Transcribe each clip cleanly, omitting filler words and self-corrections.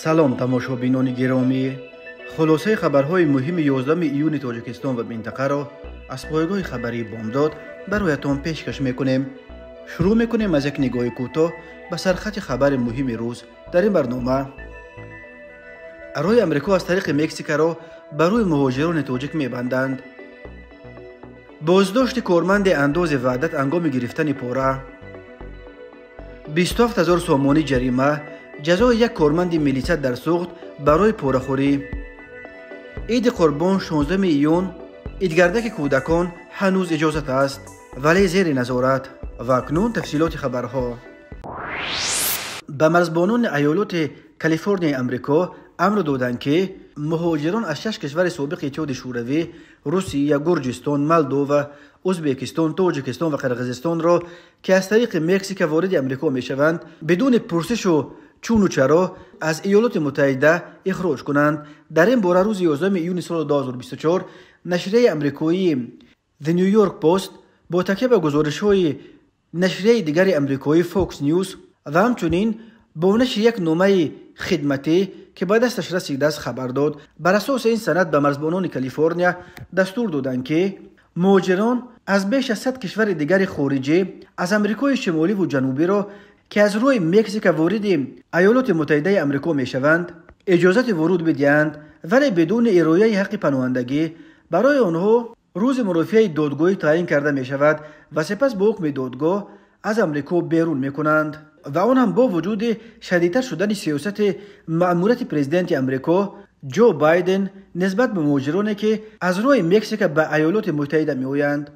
Салом, тамошобинони гиромӣ. Хулосаи хабарҳои муҳими 11 июни Тоҷикистон ва минтақаро аз пойгоҳи хабарии Бомдод бароятон пешкаш мекунем. Шурӯъ мекунем аз як нигоҳи кӯтоҳ ба сархати хабари муҳими рӯз дар ин барнома. Роҳи Амрико аз тариқи Мексикаро ба рӯи муҳоҷирони тоҷик мебанданд. Боздошти корманди андози Ваҳдат ҳангоми гирифтани пора. 27 ҳазор сомонӣ ҷарима, ҷазои як корманди милиса дар Суғд барои порахӯрӣ. Иди Қурбон 16 июн, идгардаки кӯдакон ҳанӯз иҷозат аст, вале зери назорат. Ва акнун тафсилоти хабарҳо. Ба марзбонони аёлоти Калифорнияи Амрико амр доданд, ки муҳоҷирон аз шаш кишвари собиқи Иттиҳоди Шӯравӣ: Русия, Гурҷистон, Молдова, Ӯзбекистон, Тоҷикистон ва Қирғизистонро, ки аз тариқи Мексика вориди Амрико мешаванд, бидуни пурсишу чуну чаро аз Иёлоти Муттаҳида ихроҷ кунанд. Дар ин бора рӯзи 11 июни соли 2024 нашрияи амрикоии The New York Post бо такя ба гузоришҳои нашрияи дигари амрикоӣ Fox News ва ҳамчунин бо нашри як номаи хидматӣ, ки ба дасташ расидааст, хабар дод. Бар асоси ин санад ба марзбонони Калифорния дастур доданд, ки муҳоҷирон аз беш аз 100 кишвари дигари хориҷӣ аз Амрикои Шимоливу Ҷанубиро, ки аз рӯи Мексика вориди Аёлоти Муттаҳидаи Амрико мешаванд, иҷозати вуруд бидиҳанд, вале бидуни ирояи ҳаққи паноҳандагӣ. Барои онҳо рӯзи мурофиаи додгоҳӣ таъин карда мешавад ва сипас бо ҳукми додгоҳ аз Амрико берун мекунанд. Ва он ҳам бо вуҷуди шадидтар шудани сиёсати маъмурияти президенти Амрико Ҷо Байден нисбат ба муҳоҷироне, ки аз роҳи Мексика ба Аёлоти Муттаҳида меоянд.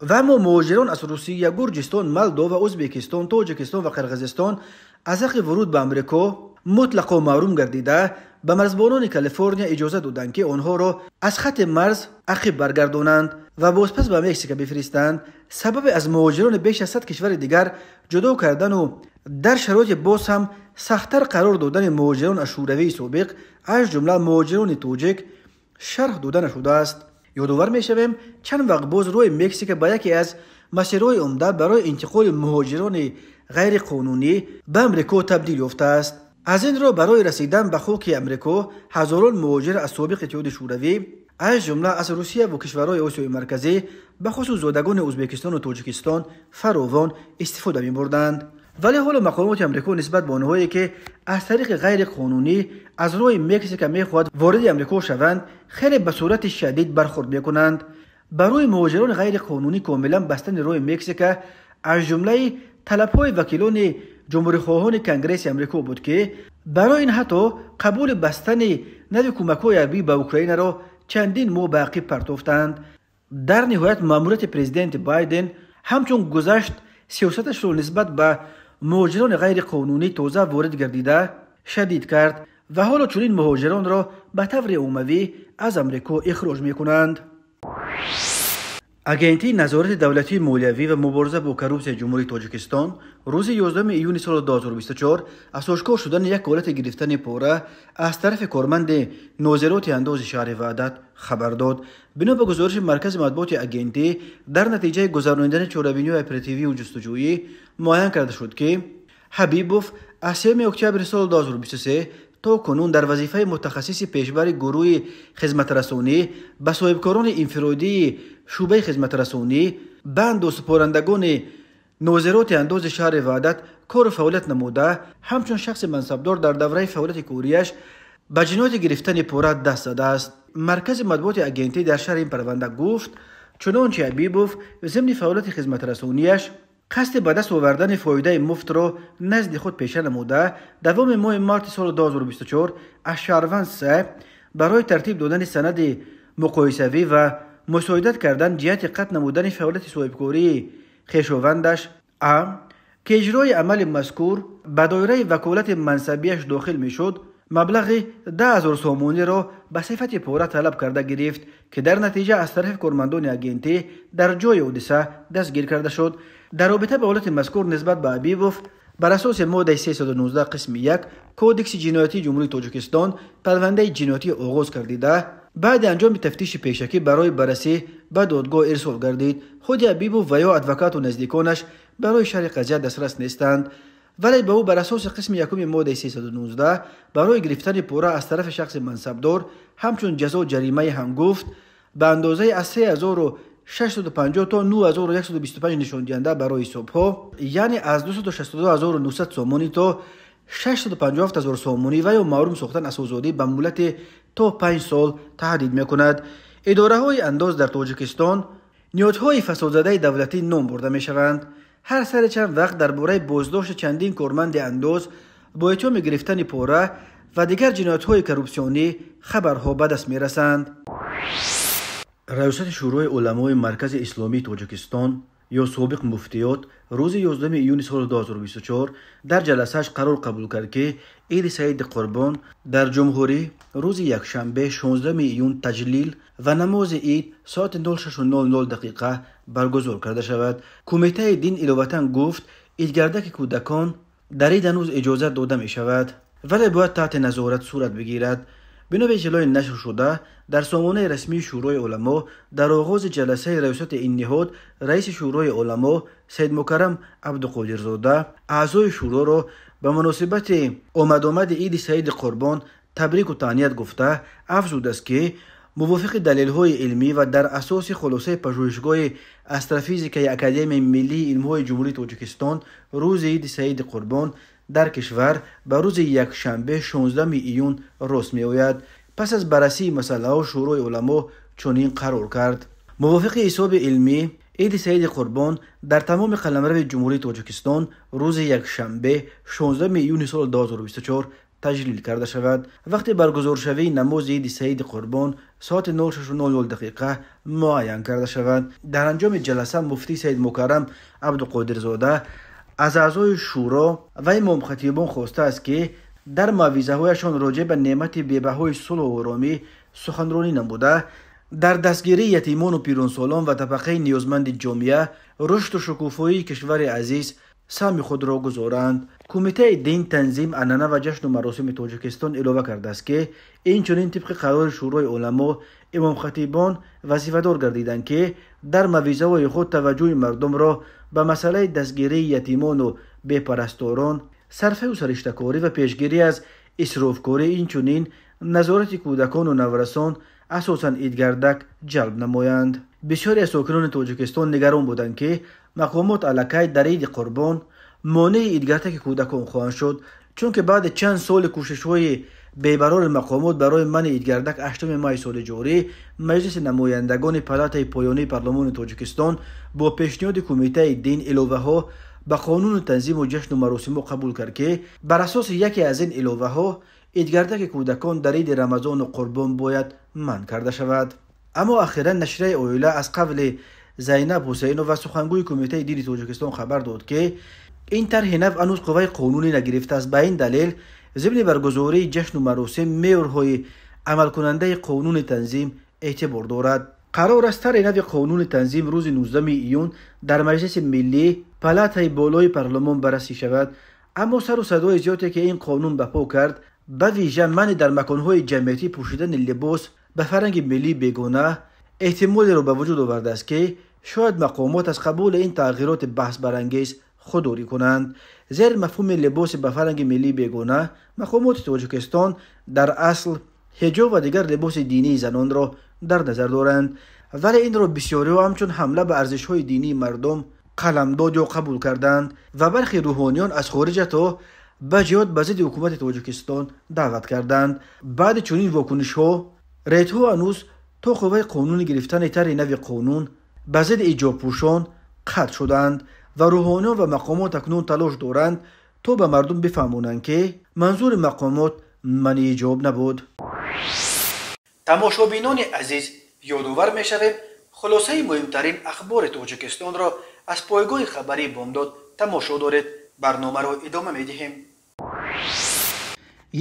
Ва аммо муҳоҷирон аз Русия, Гурҷистон, Молдова, Ӯзбекистон, Тоҷикистон ва Қирғизистон аз ҳаққи вуруд ба Амрико мутлақо маҳрум гардида, ба марзбонони Калифорния иҷоза доданд, ки онҳоро аз хатти марз ақиб баргардонанд ва бозпас ба Мексика бифиристанд. Сабаби аз муҳоҷирони беш аз 100 кишвари дигар ҷудо кардану дар шароити боз ҳам сахттар қарор додани муҳоҷирон аз Шӯравии собиқ, аз ҷумла муҳоҷирони тоҷик, шарҳ дода нашудааст. Ёдовар мешавем, чанд вақт боз роҳи Мексика ба яке аз масирҳои умда барои интиқоли муҳоҷирони ғайриқонунӣ ба Амрико табдил ёфтааст. Аз ин роҳ барои расидан ба хоки Амрико ҳазорон муҳоҷир аз собиқ Иттиҳоди Шӯравӣ, аз ҷумла аз Русия ва кишварҳои Осиёи Марказӣ, бахусус зодагони Ӯзбекистону Тоҷикистон, фаровон истифода мебурданд. Вале ҳоло мақомоти Амрико нисбат ба онҳое, ки аз тариқи ғайриқонунӣ аз роҳи Мексика мехоҳад вориди Амрико шаванд, хеле ба сурати шадид бархӯрд мекунанд. Барои муҳоҷирони ғайриқонунӣ комилан бастани роҳи Мексика аз ҷумлаи талабҳои вакилони ҷумҳурихоҳони Конгресси Амрико буд, ки барои ин ҳатто қабули бастани нави кӯмакҳои ҳарбӣ ба Украинаро чандин моҳ ба ақиб партофтанд. Дар ниҳоят маъмурияти президенти Байден ҳамчун гузашт сиёсаташро нисбат ба муҳоҷирони ғайриқонунӣ тоза ворид гардида шадид кард ва ҳоло чунин муҳоҷиронро ба таври оммавӣ аз Амрико ихроҷ мекунанд. Агентии назорати давлатии молиявӣ ва мубориза бо коррупсияи Ҷумҳурии Тоҷикистон рӯзи 11 июни соли 2024 аз ошкор шудани як ҳолати гирифтани пора аз тарафи корманди нозироти андози шаҳри Ваҳдат хабар дод. Бино ба гузориши маркази матбуоти агентӣ, дар натиҷаи гузаронидани чорабиниҳои оперативию ҷустуҷӯӣ муайян карда шуд, ки Ҳабибов аз 3 октябри соли 2023 то кунун дар вазифаи мутахассиси пешбари гурӯҳи хизматрасонӣ ба соҳибкорони инфиродии шӯъбаи хизматрасонӣ ба андозсупорандагони нозироти андози шаҳри Ваҳдат кору фаъолият намуда, ҳамчун шахси мансабдор дар давраи фаъолияти кориаш ба ҷинояти гирифтани пора даст задааст. Маркази матбуоти агентӣ дар шарҳи ин парванда гуфт, чунончи Ҳабибов зимни фаъолияти хизматрасонияш қасди ба даст овардани фоидаи муфтро назди худ пеша намуда, давоми моҳи марти соли 2024 аз шаҳрванд С барои тартиб додани санади муқоисавӣ ва мусоидат кардан ҷиҳати қатъ намудани фаъолияти соҳибкории хешовандаш А, ки иҷрои амали мазкур ба доираи ваколати мансабияш дохил мешуд, маблағи 10 000 сомониро ба сифати пора талаб карда гирифт, ки дар натиҷа аз тарафи кормандони агентӣ дар ҷои ҳодиса дастгир карда шуд. Дар робита ба ҳолати мазкур нисбат ба Ҳабибов бар асоси моддаи 319 қисми 1 Кодекси ҷиноятии Ҷумҳурии Тоҷикистон парвандаи ҷиноятӣ оғоз гардида, баъди анҷоми тафтиши пешакӣ барои баррасӣ ба додгоҳ ирсол гардид. Худи Ҳабибов ва ё адвокату наздиконаш барои шарҳи қазия дастрас нестанд. Вале ба ӯ бар асоси қисми якуми моддаи 319 барои гирифтани пора аз тарафи шахси мансабдор ҳамчун ҷазо ҷаримаи ҳангуфт ба андозаи аз 3650 то 9125 нишондиҳанда барои ҳисобҳо, яъне аз 262900 сомонӣ то 657000 сомонӣ ва ё маҳрум сохтан аз озодӣ ба муҳлати то 5 сол таҳдид мекунад. Идораҳои андоз дар Тоҷикистон ниҳодҳои фасодзадаи давлатӣ ном бурда мешаванд. Ҳар сари чанд вақт дар бораи боздошти чандин корманди андоз бо иттиҳоми гирифтани пора ва дигар ҷиноятҳои коррупсионӣ хабарҳо ба даст мерасанд. Раёсати Шӯрои уламои Маркази Исломии Тоҷикистон ё собиқ муфтиёт рӯзи 11 июни соли 2024 дар ҷаласааш қарор қабул кард, ки Иди Саиди Қурбон дар ҷумҳурӣ рӯзи якшанбе 16 июн таҷлил ва намози ид соати 06:00 дақиқа баргузор карда шавад. Кумитаи дин иловатан гуфт, идгардаки кӯдакон дар ид ҳанӯз иҷозат дода мешавад, вале бояд таҳти назорат сурат бигирад. Бино ба иттилои нашр шуда дар сомонаи расмии Шӯрои уламо, дар оғози ҷаласаи раёсати ин ниҳод раиси Шӯрои уламо Саидмукаррам Абдуқодирзода аъзои шӯроро ба муносибати омадомади Иди Саиди Қурбон табрику таҳният гуфта, афзудааст, ки мувофиқи далелҳои илмӣ ва дар асоси хулосаи пажӯҳишгоҳи астрофизикаи Академияи миллии илмҳои Ҷумҳурии Тоҷикистон рӯзи Иди Саиди Қурбон дар кишвар ба рӯзи якшанбе 16 июн рост меояд. Пас аз баррасии масъалаҳо Шӯрои уламо чунин қарор кард. Мувофиқи ҳисоби илмӣ, Иди Саиди Қурбон дар тамоми қаламрави Ҷумҳурии Тоҷикистон рӯзи якшанбе 16 июни соли 2024 таҷлил карда шавад. Вақти баргузоршавии намози Иди Саиди Қурбон соати 06:00 дақиқа муайян карда шавад. Дар анҷоми ҷаласа муфтӣ Саидмукаррам Абдуқодирзода аз аъзои шӯро ва имомхатибон хостааст, ки дар мавъизаҳояшон роҷеъ ба неъмати бебаҳои сулҳу оромӣ суханронӣ намуда, дар дастгирии ятимону пиронсолон ва табақаи ниёзманди ҷомеа, рушду шукуфоии кишвари азиз саҳми худро гузоранд. Кумитаи дин, танзим, анъана ва ҷашну маросими Тоҷикистон илова кардааст, ки инчунин тибқи қарори Шӯрои уламо имомхатибон вазифадор гардиданд, ки дар мавъизаҳои худ таваҷҷӯҳи мардумро ба масъалаи дастгирии ятимону бепарасторон, сарфаю сариштакорӣ ва пешгирӣ аз исрофкорӣ, инчунин назорати кӯдакону наврасон, асосан идгардак ҷалб намоянд. Бисёре аз сокинони Тоҷикистон нигарон буданд, ки мақомот аллакай дар Иди Қурбон монеи идгардаки кӯдакон хоҳанд шуд, чунки баъди чанд соли кӯшишҳои бебарори мақомот барои манъи идгардак 8 май соли ҷорӣ Маҷлиси намояндагони Палатаи поёнии Парлумони Тоҷикистон бо пешниҳоди Кумитаи дин иловаҳо ба қонуни танзиму ҷашну маросимҳо қабул кард, ки бар асоси яке аз ин иловаҳо идгардаки кӯдакон дар Иди Рамазону Қурбон бояд манъ карда шавад. Аммо ахиран нашрияи оила аз қавли Зайнаб Ҳусейнова, сухангӯи Кумитаи дини Тоҷикистон, хабар дод, ки ин тарҳи нав ҳанӯз қувваи қонунӣ нагирифтааст. Ба ин далел зимни баргузории ҷашну маросим меъёрҳои амалкунандаи қонуни танзим эътибор дорад. Қарор аст тарҳи нави қонуни танзим рӯзи 19 июн дар Маҷлиси миллӣ, палатаи болои парлумон баррасӣ шавад. Аммо сару садои зиёде, ки ин қонун ба по кард, ба вижа манъи дар маконҳои ҷамъиятӣ пӯшидани либос ба фарҳанги миллии бегона, эҳтимолеро ба вуҷуд овардааст, ки шояд мақомот аз қабули ин тағйироти баҳсбарангез худдорӣ кунанд. Зери мафҳуми либоси ба фарҳанги миллии бегона мақомоти Тоҷикистон дар асл ҳиҷоб ва дигар либоси динии занонро дар назар доранд, вале инро бисёриҳо ҳамчун ҳамла ба арзишҳои динии мардум қаламдод ё қабул карданд ва бархи рӯҳониён аз хориҷа то ба ҷиҳод ба зидди ҳукумати Тоҷикистон даъват карданд. Баъди чунин вокунишҳо рейтҳо ҳанӯз то қувваи қонуни гирифтани тарҳи нави қонун ба зидди иҷобпӯшон қатъ шуданд ва рӯҳониён ва мақомот акнун талош доранд то ба мардум бифаҳмонанд, ки манзури мақомот манъи иҷоб набуд. Тамошобинони азиз, ёдовар мешавем, хулосаи муҳимтарин ахбори Тоҷикистонро аз пойгоҳи хабарии Бомдод тамошо доред. Барномаро идома медиҳем.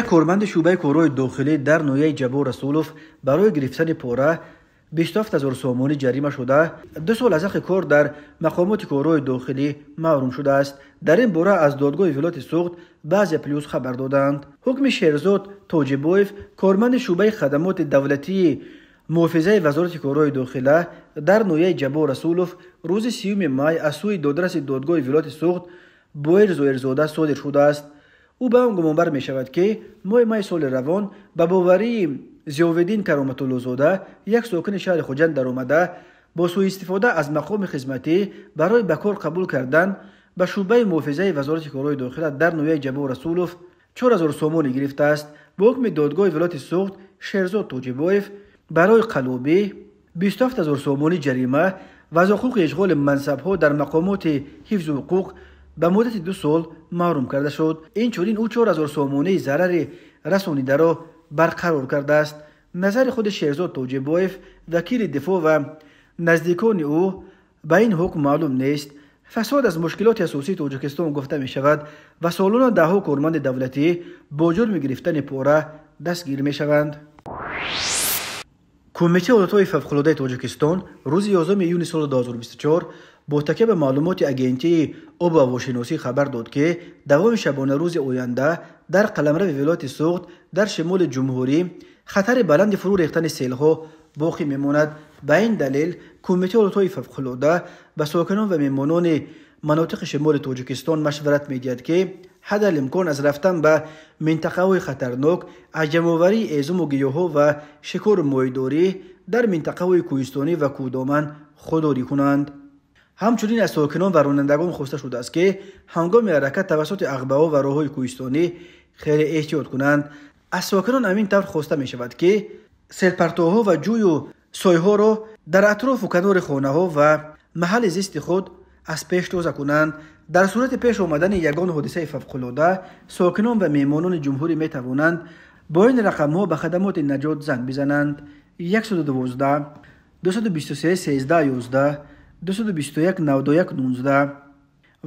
Як корманди шӯъбаи корҳои дохилӣ дар ноҳияи Ҷаббор Расулов барои гирифтани пора 27 000 сомонӣ ҷарима шуда, 2 сол аз ҳаққи кор дар мақомоти корҳои дохилӣ маҳрум шудааст. Дар ин бора аз додгоҳи вилояти Суғд ба Азия Плюс хабар доданд. Ҳукми Шерзод Тоҷибоев, корманди шӯъбаи хадамоти давлатии муҳофизаи Вазорати корҳои дохила дар ноҳияи Ҷаббор Расулов, рӯзи 30 май аз сӯи додраси додгоҳи вилояти Суғд Боир Зоирзода содир шудааст. Ӯ ба он гумонбар мешавад, ки моҳи майи соли равон ба боварии Зиёвиддин Кароматуллозода, як сокини шаҳри Хуҷанд даромада, бо сӯистифода аз мақоми хизматӣ барои ба кор қабул кардан ба шӯъбаи муҳофизаи Вазорати корҳои дохила дар ноҳияи Ҷаббор Расулов 4000 сомонӣ гирифтааст. Бо ҳукми додгоҳи вилояти Суғд Шерзод Тоҷибоев барои қаллобӣ 27000 сомонӣ ҷарима ва аз ҳуқуқи ишғоли мансабҳо дар мақомоти ҳифзу ҳуқуқ ба муддати 2 сол маҳрум карда шуд. Инчунин ӯ 4000 сомонии зарари расонидаро барқарор кардааст. Назари худи Шерзод Тоҷибоев, вакили дифоъ ва наздикони ӯ ба ин ҳукм маълум нест. Фасод аз мушкилоти асосии Тоҷикистон гуфта мешавад ва солона даҳҳо корманди давлатӣ бо ҷурми гирифтани пора дастгир мешаванд. Кумитаи ҳолатҳои фавқулодаи Тоҷикистон рӯзи 11 июни соли 2024 бо такя ба маълумоти агентии обу ҳавошиносӣ хабар дод, ки давоми шабонарӯзи оянда дар қаламрави вилояти Суғд дар шимоли ҷумҳурӣ хатари баланди фурӯ рехтани селҳо боқӣ мемонад. Ба ин далел Кумитаи ҳолатҳои фавқулода ба сокинон ва меҳмонони манотиқи шимоли Тоҷикистон машварат медиҳад, ки ҳадал имкон аз рафтан ба минтақаҳои хатарнок, аз ҷамъоварии эзуму гиёҳҳо ва шикору моҳидорӣ дар минтақаҳои кӯҳистонӣ ва кӯҳдоман худдорӣ кунанд. Ҳамчунин аз сокинон ва ронандагон хоста шудааст, ки ҳангоми ҳаракат тавассути ағбаҳо ва роҳҳои кӯҳистонӣ хеле эҳтиёт кунанд. Аз сокинон ҳамин тавр хоста мешавад, ки селпартоҳо ва ҷӯю сойҳоро дар атрофу канори хонаҳо ва маҳалли зисти худ аз пеш тоза кунанд. Дар сурати пеш омадани ягон ҳодисаи фавқулода сокинон ва меҳмонони ҷумҳурӣ метавонанд бо ин рақамҳо ба хадамоти наҷот занг бизананд: 112 223 13 11 221 91 19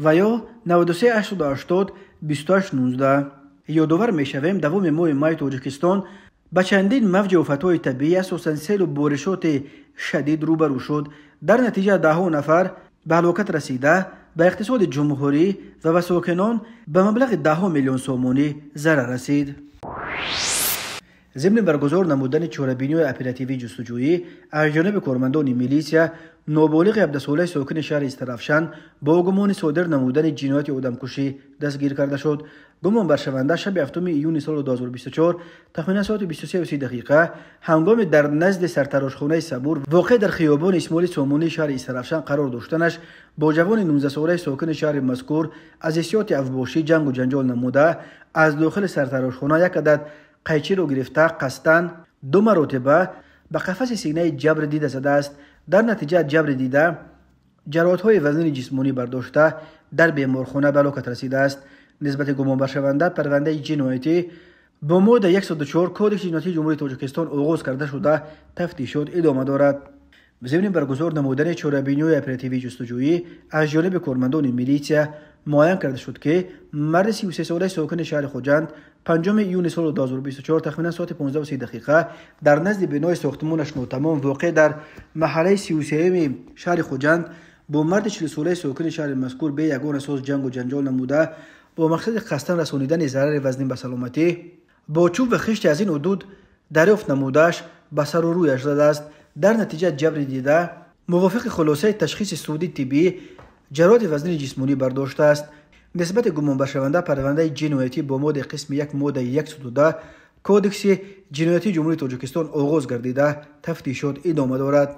ва ё 93 880 28 19. Ёдовар мешавем, давоми моҳи май Тоҷикистон ба чандин мавҷи офатҳои табиӣ, асосан селу боришоти шадид рӯбарӯ шуд. Дар натиҷа даҳҳо нафар ба ҳалокат расида, ба иқтисоди ҷумҳурӣ ва ба сокинон ба маблағи даҳҳо миллион сомонӣ зарар расид. Зимни баргузор намудани чорабиниҳои оперативии ҷустуҷӯӣ аз ҷониби кормандони милисия, ноболиғи 17-солаи сокини шаҳри Истаравшан бо гумони содир намудани ҷинояти одамкушӣ дастгир карда шуд. Гумонбаршаванда шаби 7 июни соли 2024 тахминан соати 23:30 ҳангоми дар назди сартарошхонаи Сабур воқеъ дар хиёбони Исмоили Сомонии шаҳри Истаравшан қарор доштанаш бо ҷавони 19-солаи сокини шаҳри мазкур аз ҳиссиёти авбошӣ ҷангу ҷанҷол намуда, аз дохили сартарошхона як адад қайчиро гирифта қасдан 2 маротиба ба қафаси синаи ҷабри дида задааст. Дар натиҷа ҷабри дида ҷароҳатҳои вазнини ҷисмонӣ бардошта дар беморхона ба ҳалокат расидааст. Нисбати гумонбаршаванда парвандаи ҷиноятӣ бо модда 104 Кодекси ҷиноятии Ҷумҳурии Тоҷикистон оғоз карда шуда, тафтишот идома дорад. Зимни баргузор намудани чорабиниҳои оперативии ҷустуҷӯӣ аз ҷониби кормандони милитсия муайян карда шуд, ки марди 33-солаи сокини шаҳри Хуҷанд 5 июни соли 2024 тахминан соати 15:30 дар назди бинои сохтмонаш нотамом воқеъ дар маҳаллаи 33-ми шаҳри Хуҷанд бо марди 40-солаи сокини шаҳри мазкур бе ягон асос ҷангу ҷанҷол намуда, бо мақсади қасдан расонидани зарари вазнин ба саломатӣ бо чӯб ва хишти аз ин ҳудуд дарёфт намудааш ба сару рӯяш задааст. Дар натиҷа ҷабри дида мувофиқи хулосаи ташхиси судии тиббӣ ҷароҳати вазнини ҷисмонӣ бардоштааст. Нисбати гумонбаршаванда парвандаи ҷиноятӣ бо моддаи қисми 1 моддаи 110 Кодекси ҷиноятии Ҷумҳурии Тоҷикистон оғоз гардида, тафтишот идома дорад.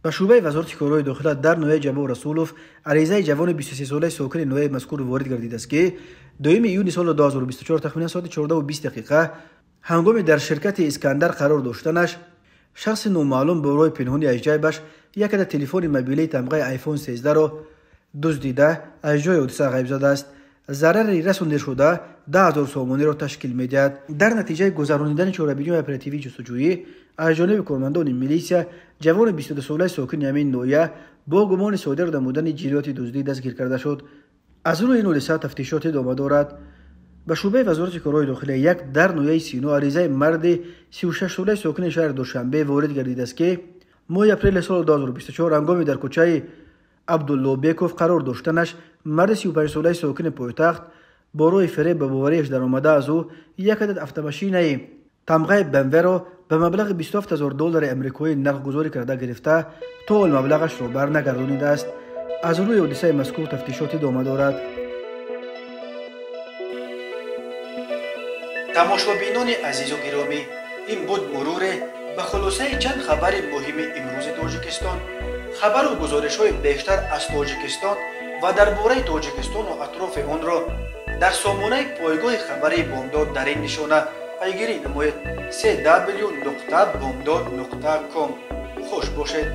Ба шӯъбаи Вазорати корҳои дохила дар ноҳияи Ҷаббор Расулов аризаи ҷавони 23-солаи сокини ноҳияи мазкур ворид гардидааст, ки 2 июни соли 2024 тахминан соати 14:20 ҳангоми дар ширкати Искандар қарор доштанаш шахси номаълум бо роҳи пинҳони аз ҷайбаш як адад телефони мобилии тамғаи iPhone 13-ро дуздида аз ҷои ҳодиса ғайб задааст. Зарари расондашуда 10000 сомониро ташкил медиҳад. Дар натиҷаи гузаронидани чорабиниҳои оперативии ҷустуҷӯӣ аз ҷониби кормандони милитсия ҷавони 22-солаи сокини ҳамин ноҳия бо гумони содир намудани ҷинояти дуздӣ дастгир карда шуд. Аз рӯи ин ҳодиса тафтишот идома дорад. Ба шӯъбаи Вазорати корҳои дохила 1 дар ноҳияи Сино аризаи марди 36-солаи сокини шаҳри Душанбе ворид гардидааст, ки моҳи апрели соли 2024 ҳангоми дар кӯчаи Абдуллобеков қарор доштанаш марди 35-солаи сокини пойтахт бо роҳи фиреб ба бовариаш даромада аз ӯ як адад автомашинаи тамғаи БМВ-ро ба маблағи 27000 доллари амрикоӣ нархгузорӣ карда гирифта, то ҳол маблағашро барнагардонидааст. Аз рӯи ҳодисаи мазкур тафтишот идома дорад. Тамошобинони азизу гиромӣ, ин буд муруре ба хулосаи чанд хабари муҳими имрӯзи Тоҷикистон. Хабару гузоришҳои бештар аз Тоҷикистон ва дар бораи Тоҷикистону атрофи онро дар сомонаи пойгоҳи хабарии Бомдод дар ин нишона пайгирӣ намоед: cw.bomdod.com. Хуш бошед.